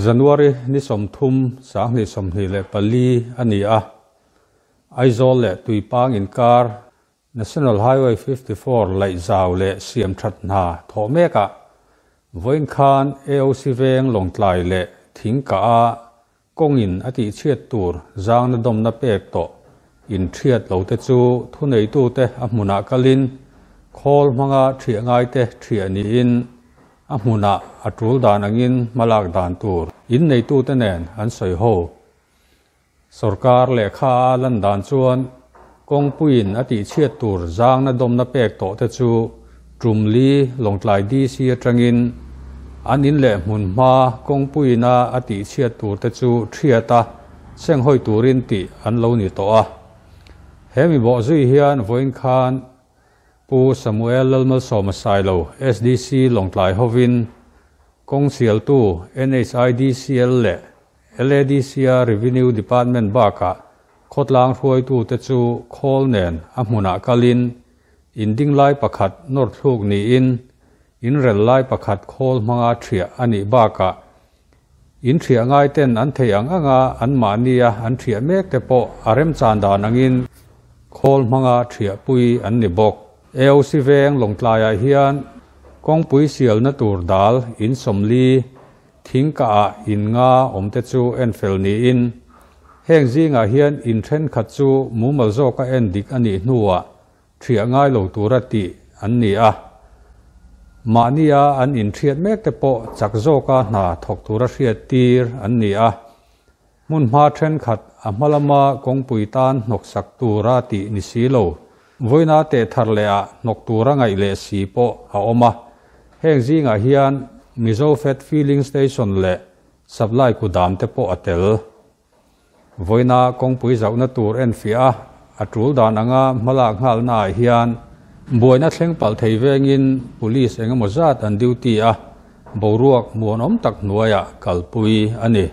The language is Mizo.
January ni 30 2024 a ni a. Aizawl leh Tuipang inkar National Highway 54 laih zau leh siam that hna thawh mekah vawiin khan AOC Veng Lawngtlai leh Thingka a kawngin a tihchhiat tur zangna dawmna pek tawh in thiat lo te chu thuneitute a hmunah kalin khawl hmanga thiah ngai te thiah niin a hmunah a tul dan angin hmalak dan tur in neitute nen an sawi ho. Sorkar lehkha a lan dan chuan kawngpuiin a tihchhiat tur zangna dawmna pek tawh te chu Tumli Lawngtlai DC atangin an in leh hmun hma kawngpuiina a tihchhiat tur te chu thiata senghawi turin tih an lo ni tawh a. Hemi bawh zui hian vawiin khan Pu Samuel Lalmalsawma Sailo SDC Lawngtlai hovin kawng sialtu NHIDCL leh LADC a Revenue Department bakah khawtlang hruaitu te chu khawl nen a hmunah kalin in ding lai pakhat nawr thluk niin in rel lai pakhat khawl hmanga thiah a nih bakah in thiah ngai ten an thei ang anga an mahnia an thiah mek te pawh a remchan dan angin khawl hmanga thiah pui an ni bawk. AOC Veng Lawngtlaiah hian kawngpui sialna tur dal in 40 thingka ah in nga awm te chu en fel niin heng zingah hian in thenkhat chu mumal zawka en dik a nih hnuah thiah ngai lo tura tih an ni a. Mahnia an in thiat mek te pawh chak zawka hna thawk tura hriat tir an ni a. Hmun hma thenkhat a hmalama kawngpui tan hnawk sak tura tih ni si lo. Vawiina te thar leh ah hnawk tura ngaih leh si pawh a awm a. Heng zingah hian Mizo Fat Filling Station leh Supply kudam te pawh a tel. Vawiina kawngpui zauhna tur en fiah a, a tul dan anga hmalak nghalna ah hian buaina thleng palh thei vengin police engemaw zat an duty a, boruak muanawm tak hnuaiah kalpui a ni.